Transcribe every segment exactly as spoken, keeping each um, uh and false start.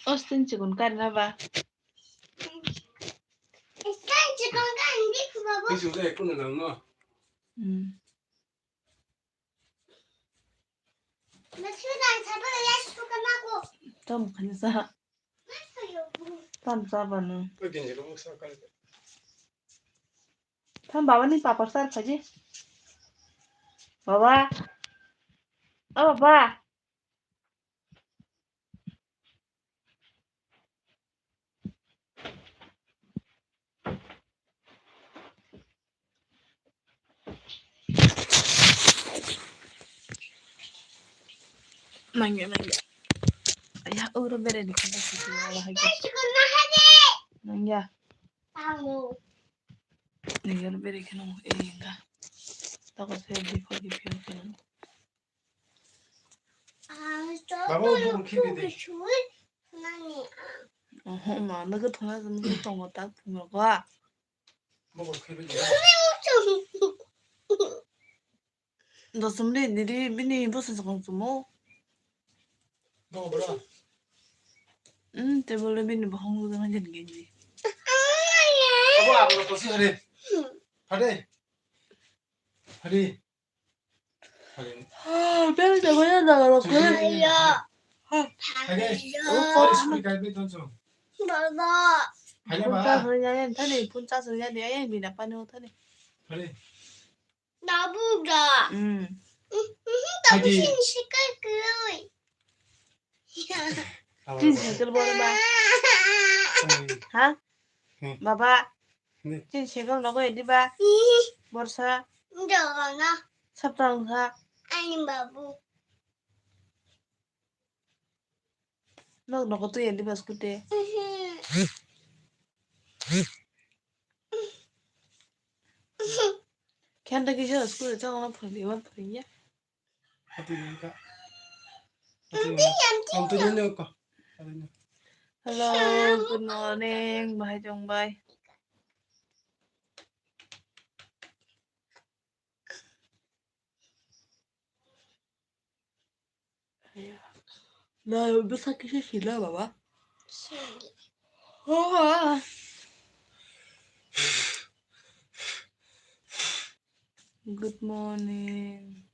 Austin chikon kari na ba? Hmm. Tam khani sa. Tam sa banu. Tam baba ni papar sar khaji. Baba. O baba. Nangya, nangya. Aya, oro bere di kanta sisi wala hagi. Nangya. Nangya, oro bere kano, eh, enggak. Takut saya di pagi pion kano. Baba, ubo khibi de. Oho, ma, nugwi thangna, nugwi tongo tak phungo kwa. Baba, khibi de. Dosum de, didi, bini bosa sakang sumo. Baba, bro. Hmm, table de bini bohong lu dengan jadi gini. Abo, abo, kosi hari. Hari. Hari. Bel jago ya jaga rok. Ayo. Hai. Hai. Phone charge rwya ya thani, phone charge rwya de, ayang bina pani o thani. Hari. Dabu da. Hmm. Dabu sini sikar koi. Tin cycle bor ba. Ha? Hmm. Baba. Hmm. Tin cycle nogo edi ba. Ih. Borsa. Dogono. Saptang sa. Ani babu. Nok nogo tu edi ba scooty. Mhm. Khen ta kisa scooty ta ono phai ma phai ya. Ati nang ka. Ati nang. Ati nang ka. Ati nang. Hello, good morning, bahai chong bai. Na bwsa kisa sila baba. Sili. Oh. Good morning.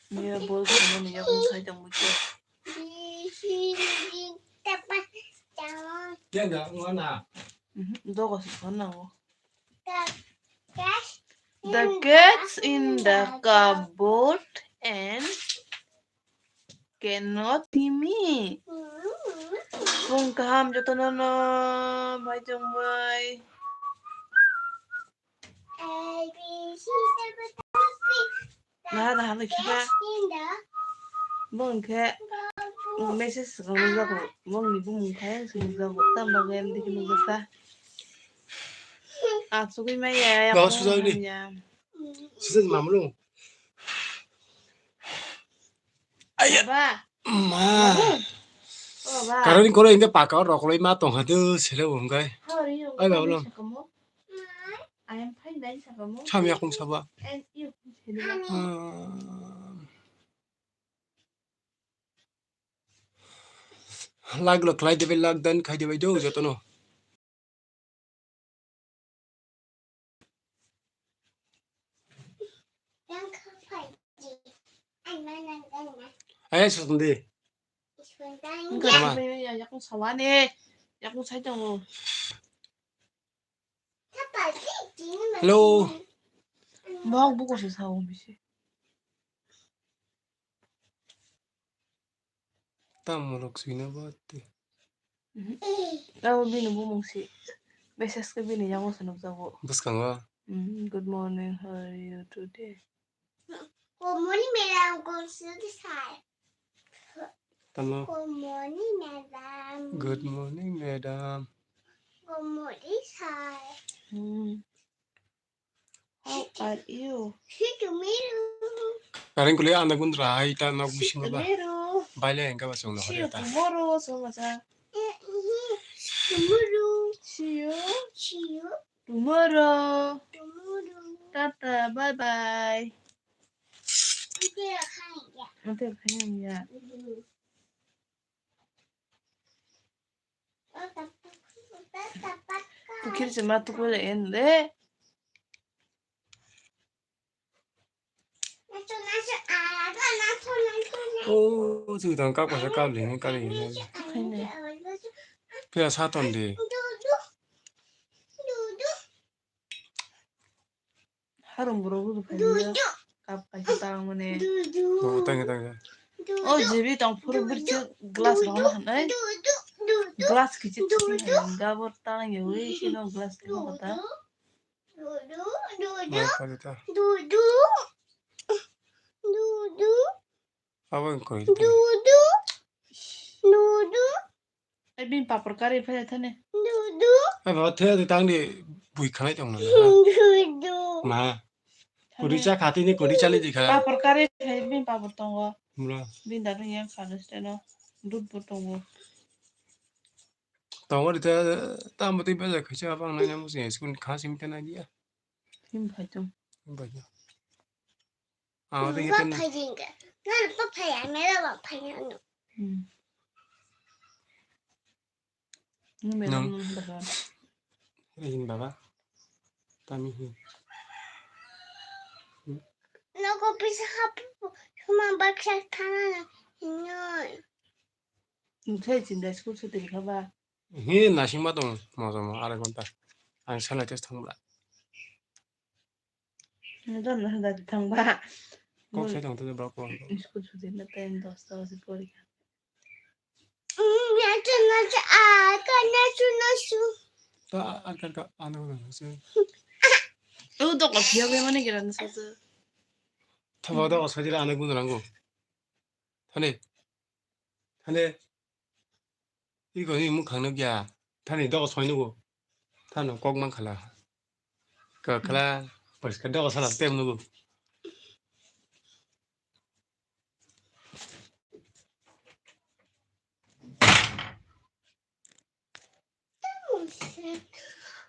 Mia bol khwnani yakung sai tong bwkhe. Yang ga ngwana. Mhm, dogo se khon nango. The cats in the cupboard and cannot see me. Phung kaham jotono no, bai chong bai. Naha naha no khiba. Bo hwnkhe message rok nukjago. Bongni bumung khe se nukjago. Tamo bagwi ani digi nukjakha. Achugwi maya. Sujak mamung. Aya. Ba. Ma. Ba. Karani koro hingke paka o rokoloi ma tong hadu sere bo hingke. How are you? Ai, ba, ulo. I am fine, dai, sakamo. Sam yakung saba. And you? Ah. Lag lo khlai de bai, lag dan khai de bai do jotono. Ayo, susun di. Wngkha. Tama. Yakung sawa ne, yakung sai tongo. Hello. Bok buko se sao bisi. Tamo rok swina ba te. Mhm. Abo bini bumung si. Message khe bini yago se nukjago. Bwskango? Mhm. Good morning, how are you today? Good morning, madam. Good morning, sir. Tamo? Good morning, madam. Good morning, madam. Good morning, sir. Hmm. How are you? Kareng kuli anda gun rai ta nok bisingo ba. Baile engka ba chwng na hore ta. Tomorrow, so masa. Tomorrow. Tomorrow. Tata, bye bye. Ante khainga. Ante khainga. Tukir se ma tukule ende. O, chwng tong kap kaisa kap lini kari hini. Pia sa ton di. Harum bro bu phai. Kap kaisa tang mane. O, tang tang. O, jibi tong phuru birchi glass rong hanai. Glass kichi gabor tang ye wi sino glass rong kata. Dudu, dudu, dudu, dudu, Abo wng koi. Dudu, dudu. Ai bini papor kari phai thani. Dudu. Ai baba thaya de tang di bui khanai tong na. Dudu. Ma. Kuri cha khati ni kuri chali di kha. Papor kari phai bini papor tongo. Mula. Bini dadu yang kha de steno. Dud bo tongo. Tongo rite, tamo tei bejak khaisa abang nai nang sing school kha simi tana dia. Him phai tong. Him phai tong. Ah, tei ba tena. Phai jing ka. Na ba phai ya, me ba phai ya no. Hmm. Ni me nang. Nang ba. Rin baba. Tami hi. Nogo pisa hapu. Suma baksa thana na. Hinoi. Nthai chinda school suti kha ba. He nasingma tong mojomo arai ghonta. Ang salai test thangla. Nidor na da thangba. Kok sai tong tong bro ko. School suti na time dosta basi pori kha. Nachu nachu a ka nachu nachu. Ta a ka ka ano na se. U dok phiya be mane gira na sa. Thaba dok sai dira ano gun rango. Thane. Thane. Iko ni mukhang nukya. Thani dogo soi nugo. Thano kok man khala. Ka khala. Poriskar dogo sala tem nugo.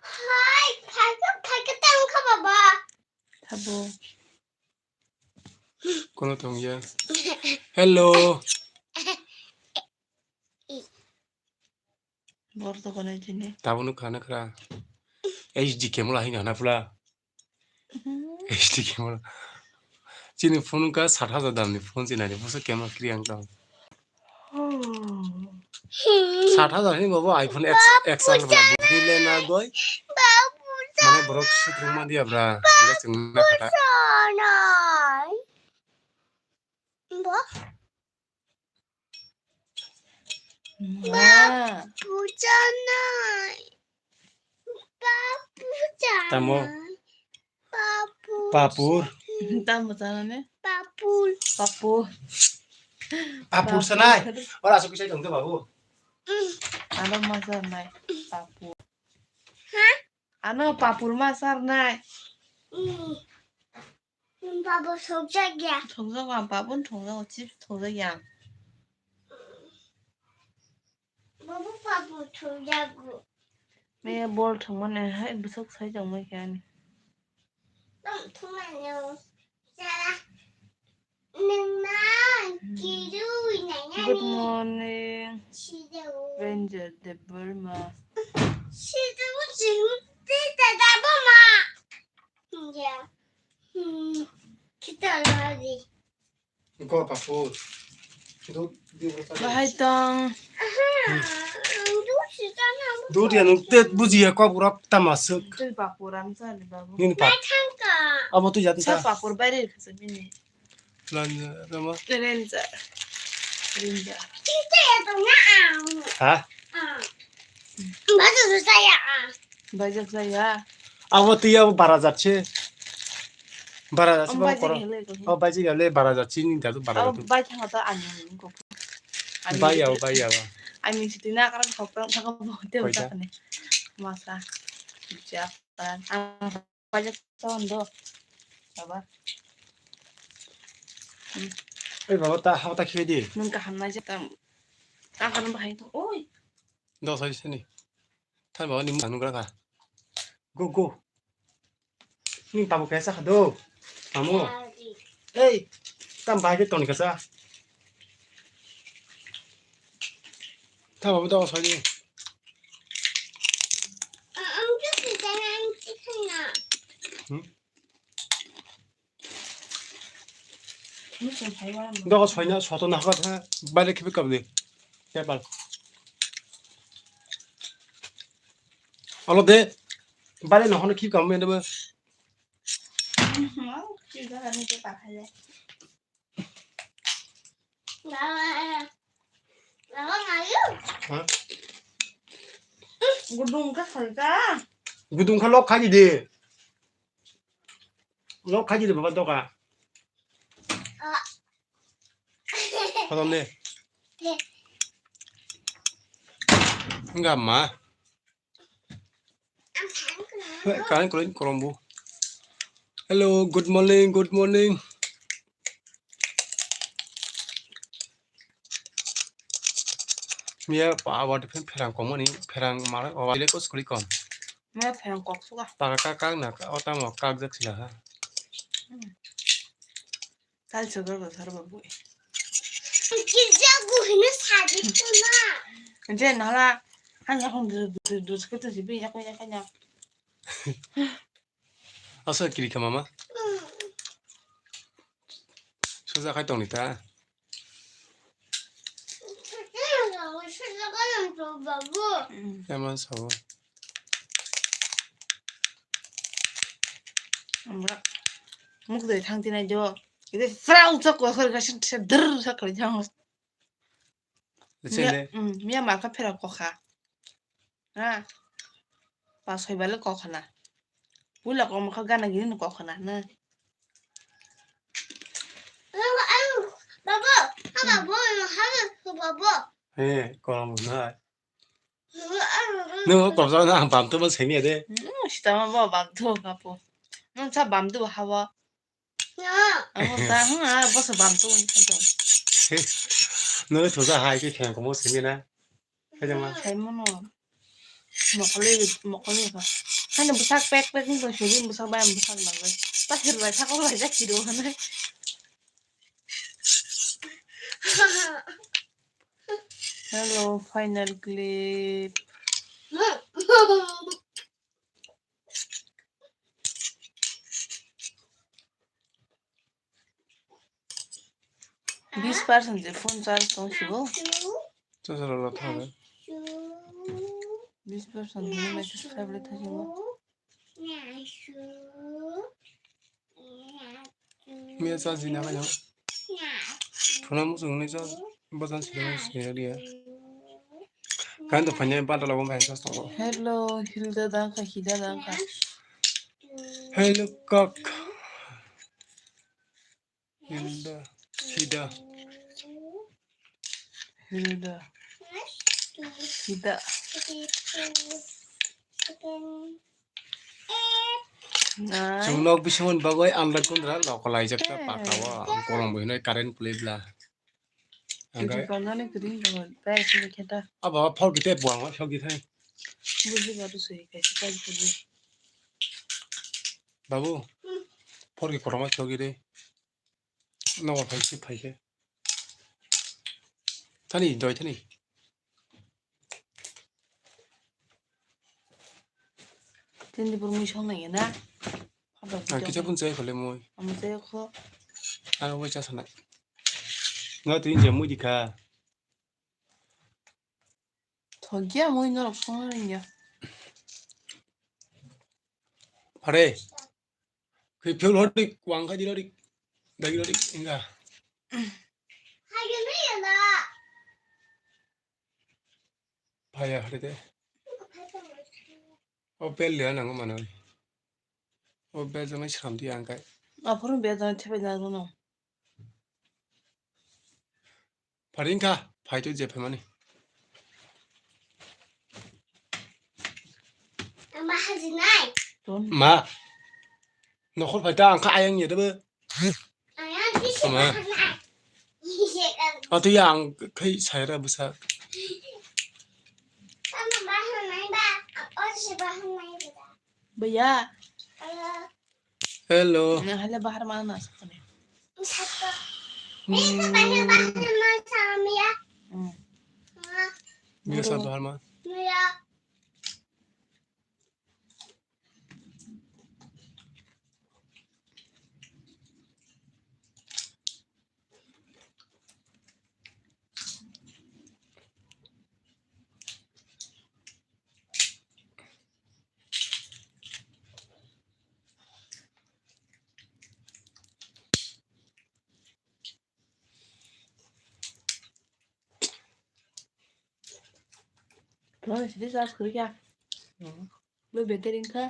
Hai, thaka, thaka tang kha baba. Thabo. Kono tongya. Hello. Bor to kono jini. Tabuk nuk khana khra. H D camera hinga hana pula. Mhm. H D camera. Chini phone ka sat hajar dam ni phone chini ani buso camera kri ang tang. Hmm. Sat hajar ni bobo iPhone X, X R na goi. Mane borok sutrung ma dia bra. Enggak chwng na kata. Ba. Ma. Babu chanai. Babu chanai. Tamo. Babu. Papur. Tamo chanai. Papur. Papur. Papur sanai. Ora asuk kisai dong to babu. Mm. Ano ma sanai. Papur. Ha? Ano papur ma sarnai. Mm. Babo sokjak ya. Thongjak ang, babun thongjak, chips thongjak yang. Babo babo thongjak. Me bol thongmani hai bwswk sai tongmani khe ani. Tong thongmani. Sala. Nang nang kirui nang. Good morning. Sida. Ranger Debbarma. Sida. Ya. Hmm. Kita lagi. Engko papu. Dud, di botol. Bahai tong. Aha. Dud sih sana. Dud ya nung tet buji ya kok urap tamasuk. Tui papu ram sa di babu. Nini pap. Mai thangka. Abo tu jatni sa ta. Papur baire khasa bini. Lanja, rama. Renja. Renja. Kita ya tu na. Ha? Ah. Baca susah ya. Baca saya. Abo twi abo bara jatse. Bara jatse. Abo ba baji koro. Gele ko. Abo baji gele bara jatse ni dadu bara jatse. Bai thang ta ani ko. Bai ya, bai ya. Ani siti na karan khok tang thang bo te. Masa. Ja. Ang Pajak sondo. Baba. Oi baba ta hao ta khedi. Nung kaham na jeta. Ang kan bahai to. Oi. Dos hai sini. Thai baba ni mung gra ka. Go, go. Ni tabuk kaisa khado. Amo. Ei, tam bai ke ton kasa. Tam abo da soi ni. Hmm? Dogo soina soto na hokar ha, baire khibi kabdi. Tepal. Alo de, baire no hono khibi kabdi de ba. Ha? Gudung ka salka. Gudung ka lok khaji de. Lok khaji de baba doka. Khatam de. Enggak ma. Kalian kalian korombo. Hello, good morning, good morning. Mia pa award phin pherang komoni pherang mara award le kos kuri kom. Mia pherang kok suka. Taka kak kak na otamo kak jak sila ha. Tal sugar ko sar babu. Kirja guhina sadi tuna. Je nala hanya hong dus dus dus kete sibi yak yak yak. Asa kiri kha mama. Soja khai tongni ta. Emang sao. Amra muk doi thang tinai jo. Ide frau chok ko khor gasin se dur sa kali jang. Miya, mm, miya marka phera kokha. Ha. Pas hoi bale kokha na. Pula ko mokha gana gini no kokha na. Na. Babo, ha babo, ha babo. He, kolam na. Nung ko sa na bam tu ma semi de. Hmm, sita ma bo bam tu kapo. Nung sa bam tu hawa. Amo ta, hmm, ah, boso bam tu wng kha to. Nung le thusa hai ke kheng komo simi na. Khaja ma. Khai mono. Mokole, mokole ba. Hani busak pek pek ni suri busak ba busak ba. Ta hir ba sakol ba jak kiro hane. Hello, final clip. Bis percent je phone charge tong sibo. Charge rok thango. Bis percent ni message khaibole thasibo. Miya charge ni nabai no. Phone muchung ni charge. Bajan sini sini dia. Kan to phanya bata labo bhai sa to. Hello, Hilda dangkha, Hida dangkha. Hello, kok. Hilda, Hida. Hilda. Hida. Nai. Chwng nok bisingo bagwi andra kundra lokolaijak ta. Eh. Paka o, ang korong bo hinwi current kwlwi bla. Ang khe kwrwngni kwrwng tongo, tei sini khe ta. Abo phor khe tei buang ma phiyok di thai. Buji ba rw sui kaisa tei buji. Babu, phor khe kotorma phiyok di. Nogo phai si phai khe. Thani, doi thani. Tini bo mui song nai na. Ang kisa pun chai khole mui. Amo chai kho. Ang bai cha sanai. Nga tu inje mui dikha. Thogia mui norok song nai ya. Phare. Khe phul hodik wang kha di lodik. Dagi lodik inga. Phaya hade de. O bel le nango mano. O bel jama sram di ang kai. Aphuru bel jama thepai nango no. Pharing kha, phai to je phaimani. Ma haji nai. Ma. Nokhor phai ta ang kha ayang ye de. Ama. Atu ya ang khai saira busa. Ama bahar nai ba, o se bahar nai ba. Bhaiya. Hello. Nang hale bahar mana na sakne. Hmm. Hmm. Biasa bahar ma. Phone sidi charge kwrwi kha. Bo battery wngkha.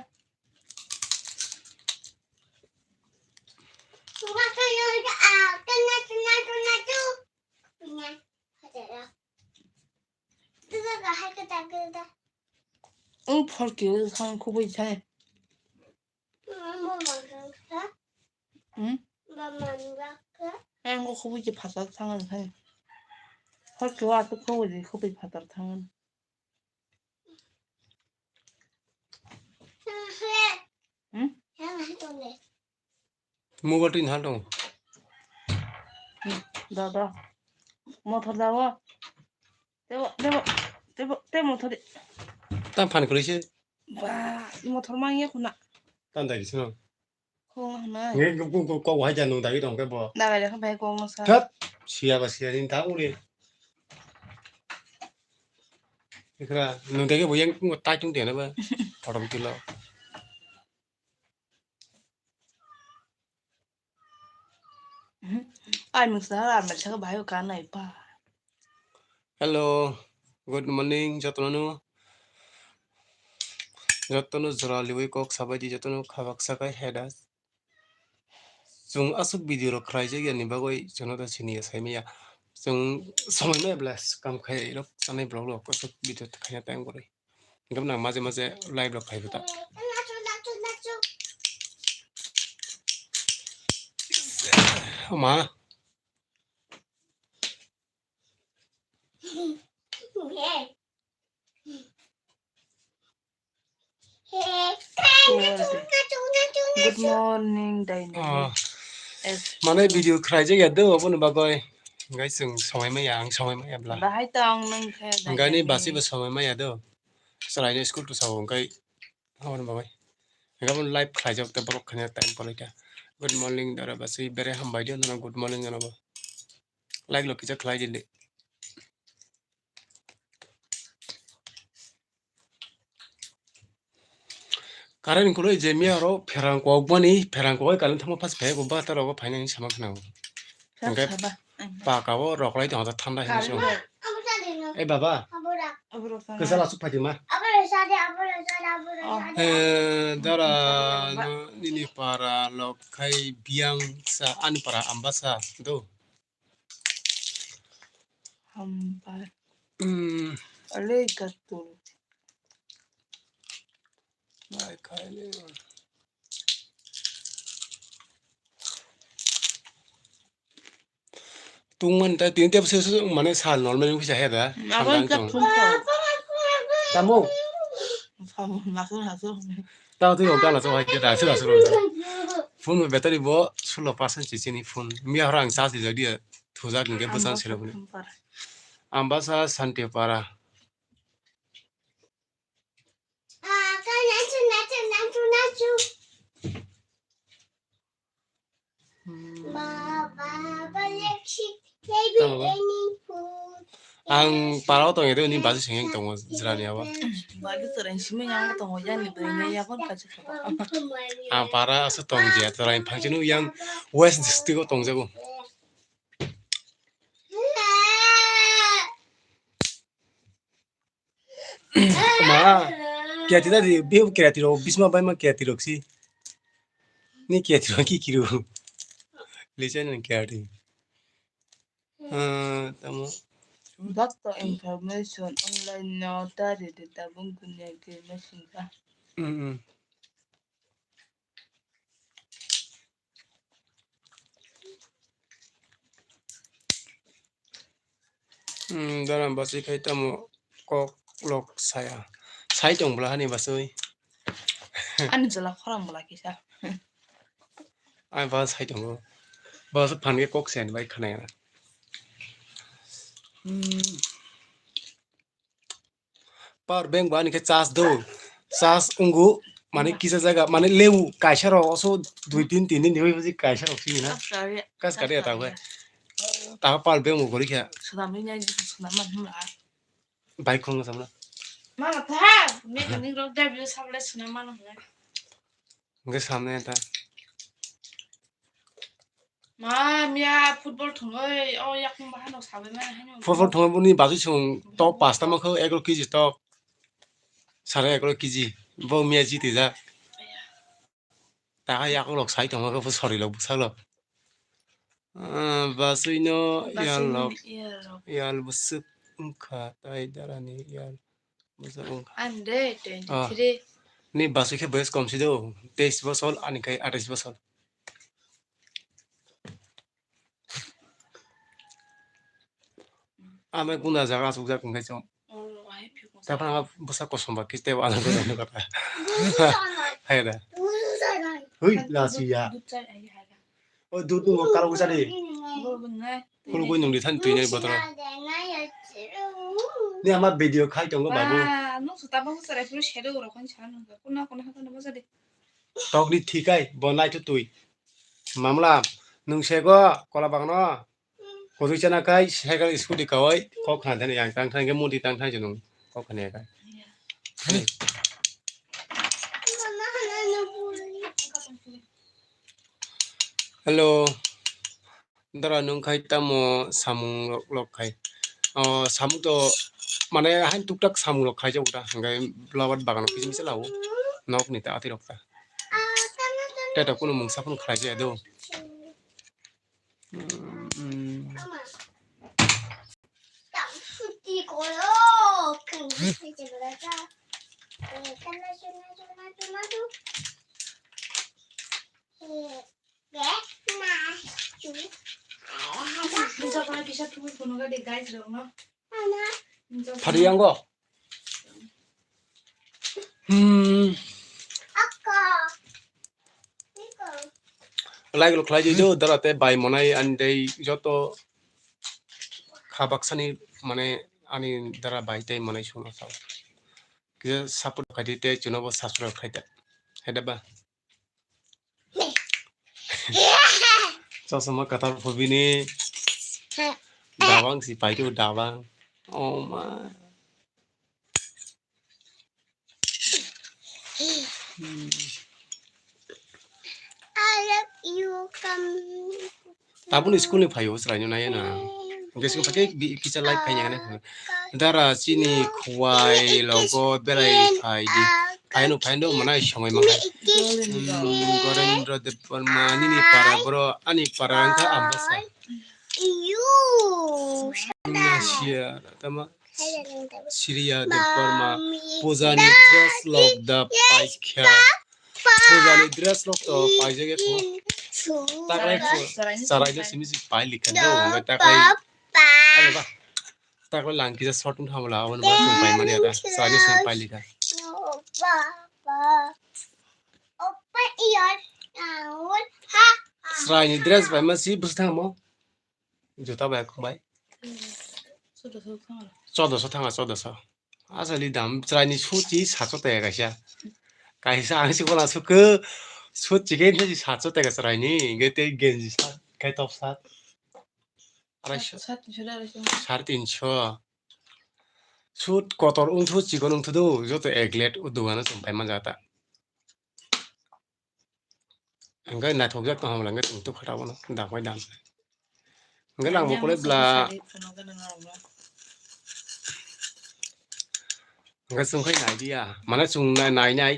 Wng phol khe thang kubui thai. Hmm? Ang kok kubui je phatar thang ani thani. Hor khe wa to kubui je kubui phatar thang ani. Hmm? Mobile tin hal dong. Hmm, da, da. Motor da wa. Tebo, tebo, tebo, te motor di. Tam phan kwrwi se. Ba, motor mang ya khuna. Tam dai sino. Khong hwnwi. Nge kok, kok, kok hai ja nung dagi tong khe bo. Dagai lekha bai kok no sa. Thap, siya ba siya ni ta uri. Ikra nung dagi bo yang kung tai tung de na ba. Thorom tilo. Ai mungsa ar mai saka bai ka nai pa. Hello, good morning jotono. Jotono jora liwi kok sabai di jotono khabak sakai heda. Chwng aswk video rok khlai jak yani bagwi chwngno da sini ya sai maya. Chwng somoi maya bla kam khai rok sanai vlog rok aswk video khaina tang bwrwi. Hingke nang maje maje live rok phaibo ta. Ma. Good morning, Dynamic. Ah. Mane video khlai jak ya do, aboni bagwi. Guys, chwng somoi maya, ang somoi maya bla. Bahai tong nung khe, Dynamic. Gani basi bo somoi maya do. Chwraino school to sao, hingke aboni bagwi. Hingke aboni live khlaijak tei borok khaina time polai kha. Good morning, dara basi bere hambai di, nono good morning jana bo. Like lo kisa khlai di le. Current kuloi je miya oro pherang kok bani, pherang kok kali thangma pas phai ko ba ta rogo phaina ni sama khna. Hingke Saba. Paka o roklai tong ta thanda hinwi song. Eh, baba. Aborok sana. Kwchal aswk phaidi ma. Eh, dara, no, nini para lok khai biyang sa, ani para Ambasa do. Hambar. Hmm. Ale gatul. Nai khai le. Tungmani ta tini tep se, se, mane sal normal wngkha he da. Abo tamo. Tamo twi rok gana so hai da se da se. Phone battery bo sulo percent chichini phone. Miya horo ang charge di jak dia thujak hingke bwsang selo phone. Ambasa Santipara. Ang parao tongya de, nini baju sengeng tongo, jirani abo. Baju chwrai simi yang tongo, yani bwrwi ya, ya, kon kaisa. Ang para asa tongya, chwrai phangchino yang West District o tongjago. Ma, kerati tadi, biu kerati rok, bisma bai ma kerati rok si. Ni kerati rok ki kiru. Lisa ni kerati. Ah, tamo. Doctor information online no tari de tabung kunya ke mesinga. Hmm, hmm. Hmm, dara basi khai tamo kok lok saya. Sai tong bwla hani basui. Ani jwla khorang bwla kisa. Ai ba sai tongo. Ba sa phan khe kok sen bai khana ya. Hmm. Power bank bo ani khe charge do. Charge wngo, mane kisa jaga, mane lebu kaisa rok oso dui tin tin din dibai buji kaisa rok sini na. Kas kari ya ta bai. Ta power bank bo gori khe. Swnam ni nai swnam man hum la. Bai khong samna. Mama ta, mechanic rok W sabla swnam man hum la. Hwnkhe samna ya ta. Ma, miya football thwngwi, o yakung bahano sabai mani haino. Football thwngwi boni bagwi chwng tok pasta mankha, egaro kg tok. Sare egaro kg. Bo miya jitijak. Taha yakukrok sai tongma khe, bo sorilok bwsaklok. Ah, baswino Baswino yallok. Yallok. Yal bwswk wngkha, tai darani yal bwswk wngkha. Ande, twenty three. Ni baswi khe boyes komsi do, teis bosor, ani khe atais bosor. Amai guna jaga asukjak hwnkhe chwng. Taphang bwsa kosom ba kiste wala guna nukata. Hai da. Hui, lasi ya. O dud nungo karo bwsa di. Khulugwi nungdi thani twi nai botoro. Ni ama video khai tongo babu. Nung su tabang bwsa rai phuru sedo rokon sa nung. Kuna kuna hakana bwsa di. Tokni thikai bo naithu twi. Mamla nung sego kola bagno. Kwrwi chana khai cycle scooty kawai kok khna thani yang tang thang khe muti tang thang chwnung kok khna ya khai. Hello. Dara nung khai tamo samung lok, lok khai. O samung to mane hain tuktak samung lok khai jago ta. Hingke labat bagano kisa misa lawo. Nok ni ta ati rok ta. Teta kuno mungsa phun khlai jaya do. Hmm, hmm. Phari yango. Hmm. Like lo khlai di do, dara te bai monai ani dei joto kha baksani mane ani dara bai tei monai songno sao. Kisa support khai di tei chwngno bo subscribe khai da. Hai da ba? Chosma kwtal phobini dabang si pai do dabang. Oh ma. I love you, come. Tabukni school ni phaio chwraino naiya na. Hwnkhe chwng phai khe bi-, kisa like khaina hwnwi. Dara chini khwai logo berai phai di. Phaino phaino mwnai somoi mankha. Hmm, Gorendra Debbarma nini para bro ani para wngkha Ambasa. You. Nasia tama. Siriya Debbarma pujani dress lok da paikha. Pujani dress lok to paijak ya kho. Taklai phu-, chwraino simi si pai likha do, hwnba taklai. Ano ba. Taklai lang kisa short wng thamla, abo no ba chwng pai mani ata. Chwraino simi pai likha. Chwraini dress bai ma si bwswk thangmo. Juta bai khum bai. Chodoso thanga, chodoso. Asali dam chwraini suchi sacho tega kaisa. Kaisa ang si bola sukhe suchi khe sacho tega chwraini. Hwnkhe tei genji sa, kai top sa. Arai so. Sare tinsho. Sut kotor wngthu chikon wngthu do joto eglet o dogano chwng pai manja ta. Hwnkhe naithokjak tongma hwnba hwnkhe chwng tuk kha tabukno dam bai dam. Hwnkhe langbo kwlai bla. Hwnkhe chwng khai nai diya. Mane chwng nai, nai, nai.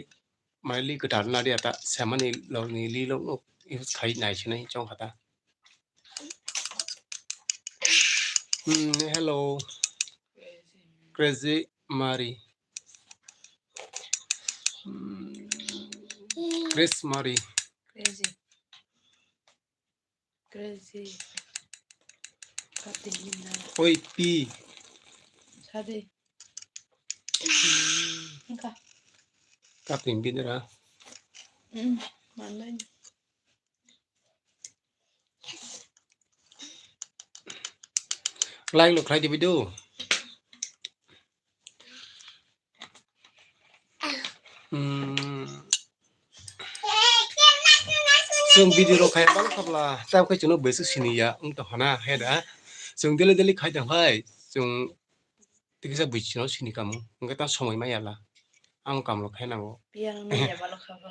Mane li kwtal na diya ta. Semani lok ni li lok nuk. Use khai nai sinai chong kha ta. Hmm, hello. Crazy Mari. Hmm, Chris Mari. Crazy. Crazy. Kapti hinna. Oi, pi. Sade. Engka. Kapti bidra. Mm, manai. Like lo khlai dibi do. Hmm. Chwng video rok khai bal khabla, tam khai chwngno bwswk sini ya, wng tong hana, he da. Chwng daily daily khai tong khai, chwng tikisa bui chwngno sini kamo, hwnkhe ta somoi ma yala. Ang kamlo khai nango. Piya nang ya balo khabo.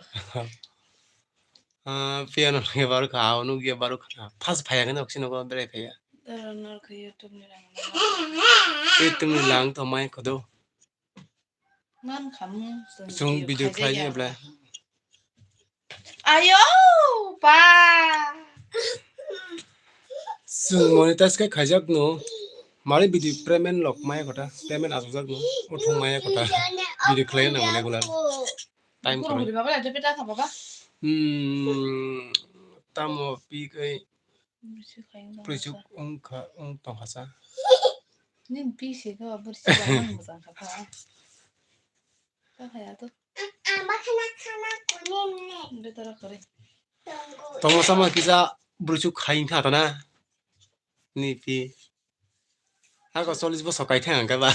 Ah, piano nang ya baro kha, ao nuk ya baro kha. First phaya khe nok sino ko berai phaya. Dara nor khe YouTube ni lang. YouTube ni lang to mai khodo. Ngan khamu. Chwng video khlai ya bla. Ayo, pa. Chwng monetize khe khaijak no. Mari video payment lok maya kota, payment asokjak no. Uthung maya kota. Video khlai na regular. Time kurang kore. Baba, ada peta kha baba. Hmm, tamo pi kai. Bwrwi chuk khai wng tong Bwrwi chuk kha. Wng kha, wng tong kha sa. Nini pi se khe bwrwi chuk khai wng tong kha pha. Ta khai ato. Ama khana khana kunin ne. Betara kore. Tongmo sama kisa bwrwi chuk khai wng kha ta na. Ni pi. Ako chollish bosor kai thang khe ba.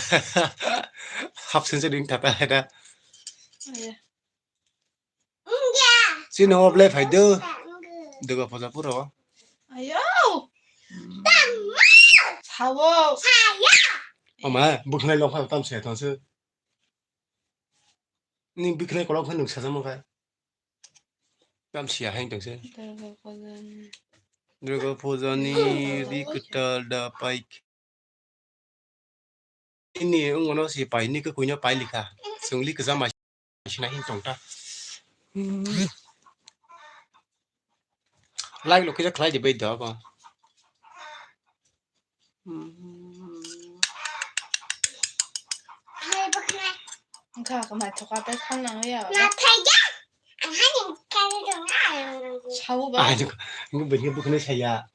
Half century wng kha ta hai da. Aya. Chini oblai phai do. Duga phoja puro. Ayo. Sawo. Oma, bukhnai lok phai tam se thang se. Ni bukhnai kolok phai nuk sajamo khai. Tam sia hai tong se. Durga puja ni. Durga puja ni ri kwtal da pai. Ini wngmano si pai ni kwkwi no pai likha. Chwng li kwcham mai sina hin tong ta. Like lo kisa khlai di bai do ko. Wngkha kha mai thoka tei khan nang ya. Sawo ba. Ai, ngu bini bukne saya.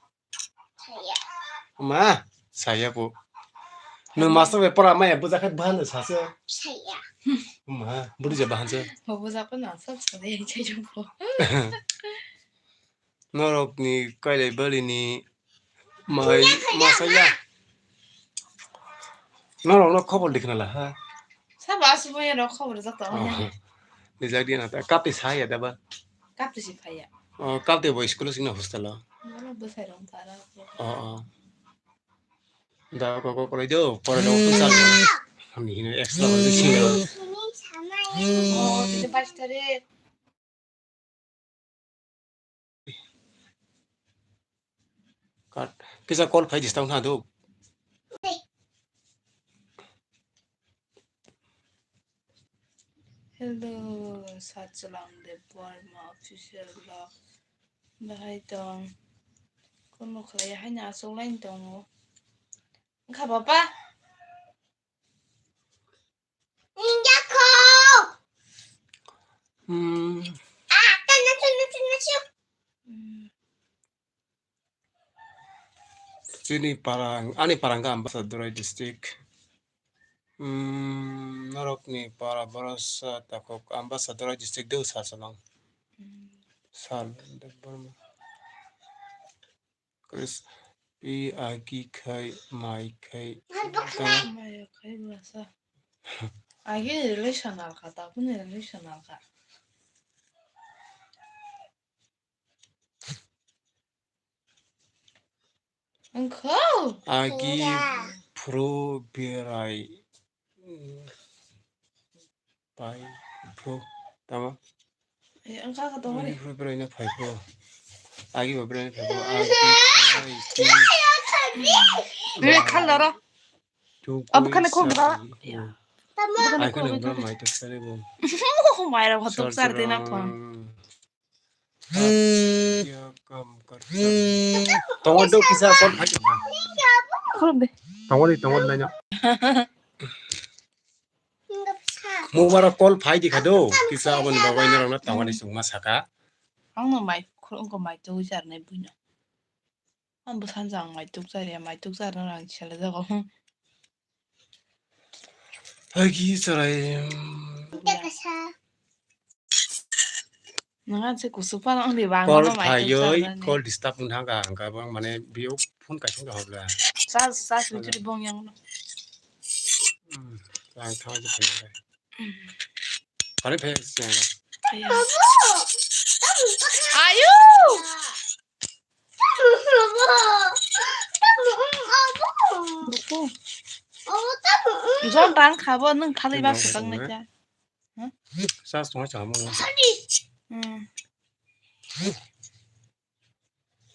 Ma, saya po. No master be pora maya buja khat bahan sa se. Ma, buri ja bahan se. Bo buja pa na sa sa de chai jong po. Norok ni kailai bali ni mai ma saya. Norok no khobor dikna la ha. Sabo aswk ya rok khobor jak tong. Oh. Nijak dia na ta. Kapti sa ya da ba. Kapti si phai ya. Oh, kapti bo school sing na hostel o. Norok bwsai rong tara. Oh, oh. Da ko ko kolai do, pore do tu sa. Hamni hino extra wala sing ya. Oh, tini bais tarik. Kat. Kisa call phai dis tang na do. Hello, Sajlang Debbarma official vlog. Bahai tong. Kono khlai haino aswk line tongo. Wngkha baba? Ninja kho. Hmm. Ah, tana, tana, tana, tana. Hmm. Chini parang, ani parang ka Ambasa Durai district. Hmm, norok ni para borok sa takok Ambasa Durai district do sa salong. Hmm. Sal Debbarma. Chris, pi agi khai, mai khai. Maya khai masa. Agi relational ka, tabuni relational ka. Wngkho. Agi phuru berai. Pai phu tamo? Eh, ang kaka tong ni. Agi phu bwrwi no phai phu. Agi bo bwrwi no phai phu. Agi phai phu. Re khal dara. Ab khane khum ba. Ai khane khum mai to sare bo. Mai ra ba to sar de na khum. Tongo do kisa kon phai tong. Khulum de. Tongo de, tongo de nanya. Mubara call phai di khado kisa aboni bagwi norokno tongo de sungma saka. Ang no mai khulum ko mai to jar nai buino. Ang bo sanjang mai tuk jar ya, mai tuk jar no rang sele jago. Hagi sarai. Nang se kusuk phano wngdi bang call no mai phaiwi, call disturb wng thang kha, ang kha bang mane biyo phone kaisa wng kha hobla. Charge, charge wngwi chwdi bong yang no. Hmm, lang thang je phai. Phare phai se. Aya. Ayo. Buku. Jon tang khabo nwng khalwi ba swkang nai kha. Sas tongma chama. Hmm.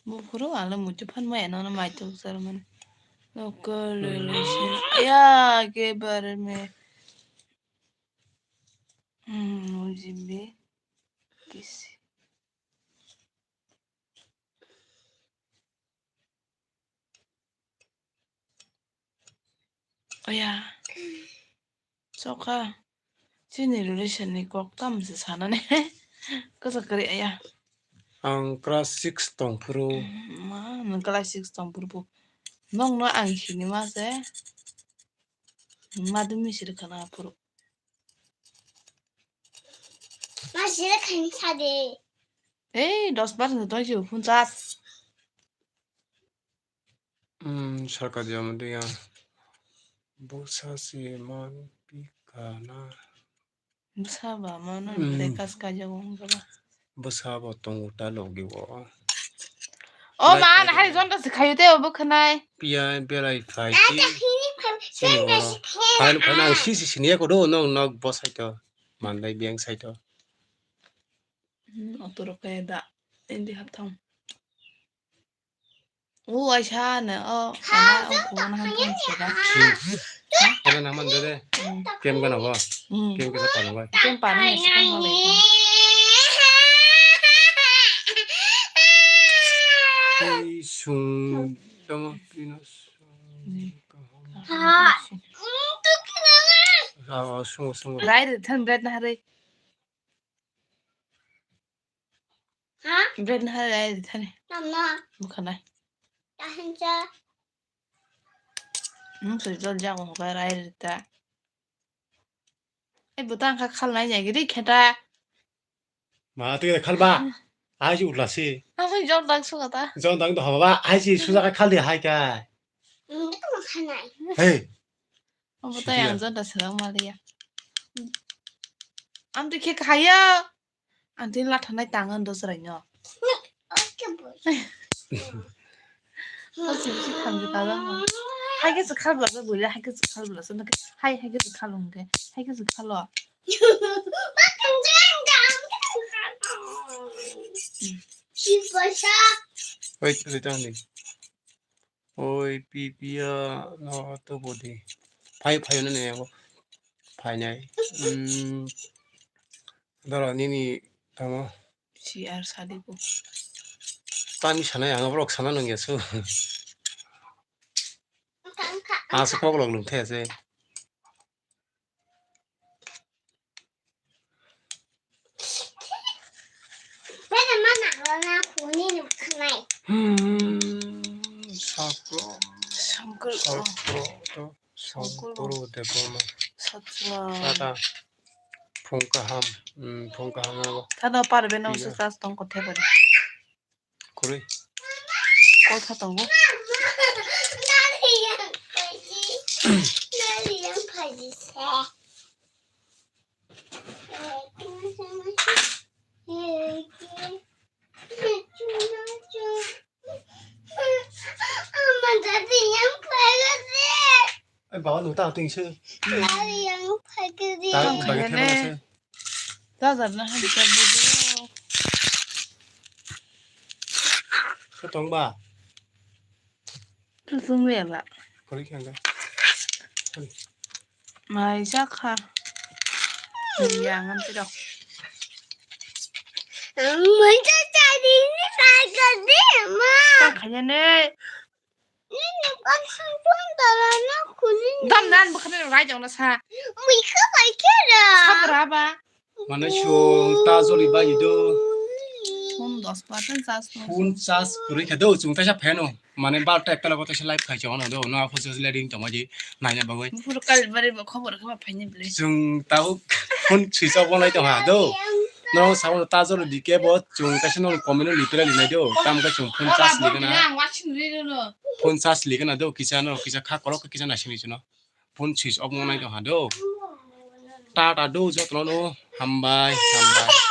Buphuru ala muitu phan mai ano mai tu sar man. Local relation. Ya ke bare me. Hmm, jimbe. Kisi. Oya. Chokha. Chini relation ni kok tam se sanani. Kasa kari aya. Ang class six tong phuru. Ma, nang class six tong phuru. Nong no ang sini ma se. Ma dumi sir kana phuru. Ma sir khan sa de. Ei, dos bar se tong si phun chas. Hmm, sarkar jama dia. Busa si man pikana. Busa ba mano Hmm. Lekas kaja wong ba. Busa bo tongo ta logi wo. O Lai ma kai na hari de. Jonta se khayu te obo khanai. Pia belai phai ti. Sini wo. Phai phai ang si si sini ko do nong nok bo sai to. Mandai biang sai to. Hmm, otoro kaya da. Indi hap thang. O aisa ne o ana o kuwan han tong sida. Kena naman dede. Kem gana ba. Kem kesa pano ba. Kem pano ne sida ngale. Sung dama pina sung. Sung sung. Rai de than bread na hari. Ha? Bread na hai rai thani. Mama. Bukhana. Tahan cha. Hmm, sujol jago hoga rai rita. Eh, butang kha khal nai jagi ri kheta. Ma, tu khal ba. Ai ji utla si. Ang jol dang su kata. Jol dang do haba ba. Ai ji suja ka khal di hai ka. Hmm, itu makan nai. Hey. Ang butang yang jol da serang mali ya. Am tu khe khaya. Ang tini latha nai tang ang dosrai no. Tau si si tham ji kala no. Hai ke se khal bla se bula, hai ke se khal bla se no ke. Hai, hai ke se khal ong ke. Hai ke se khal lo. Wait, wait, only. Oi, pi, pia, no, to bodi. Phai, phai, no, ne, phai, nai. Hmm. Doro, nini, tamo. Si ar sadi bo. Tami sanai, ang borok sana nung yasu. Asu kok lok lum the ase. Hmm, Sakro. Songkol. Sakro to Songkol. Songkoro Debbarma. Satma. Tata. Phung kaham. Hmm, phung kaham abo. Tata parbe nang se sas tong kothe bari. Kwrwi. Kotha tongo. Ai, baba, nung ta ting se. Ta, ta, bagi khaya thema ne. Se. Ta jar na hai ta bujo. Khe tong ba? Tu sung le la. Kori khe ang ga. Mai ja kha. Yang an ti dok. Mai ja ta di ni mai ga de ma. Ta khaya ne. Dam nan bwkhani rai jong na sa. Mui kha bai khe ra. Sabra ba. Mane sung ta joli bai do. Phone dos percent charge no. Phone charge kwrwi khe do, chwng taisa pheno. Mane bar ta ekla ko taisa live khai chong no do. No apho se leding tong di naina bagwi. Phuru kal bari bo khobor kha phaini bele. Chwng tau phone switch off onai tong ha do. No, sabon ta jor di ke bo chung kaisa no comment no lipira linai do. Tam ka chung phone charge ligana. Phone charge ligana do kisa no kisa kha korok kisa na sini chuno. Phone switch off mo nai do ha do. Ta ta do jotno no hambai hambai.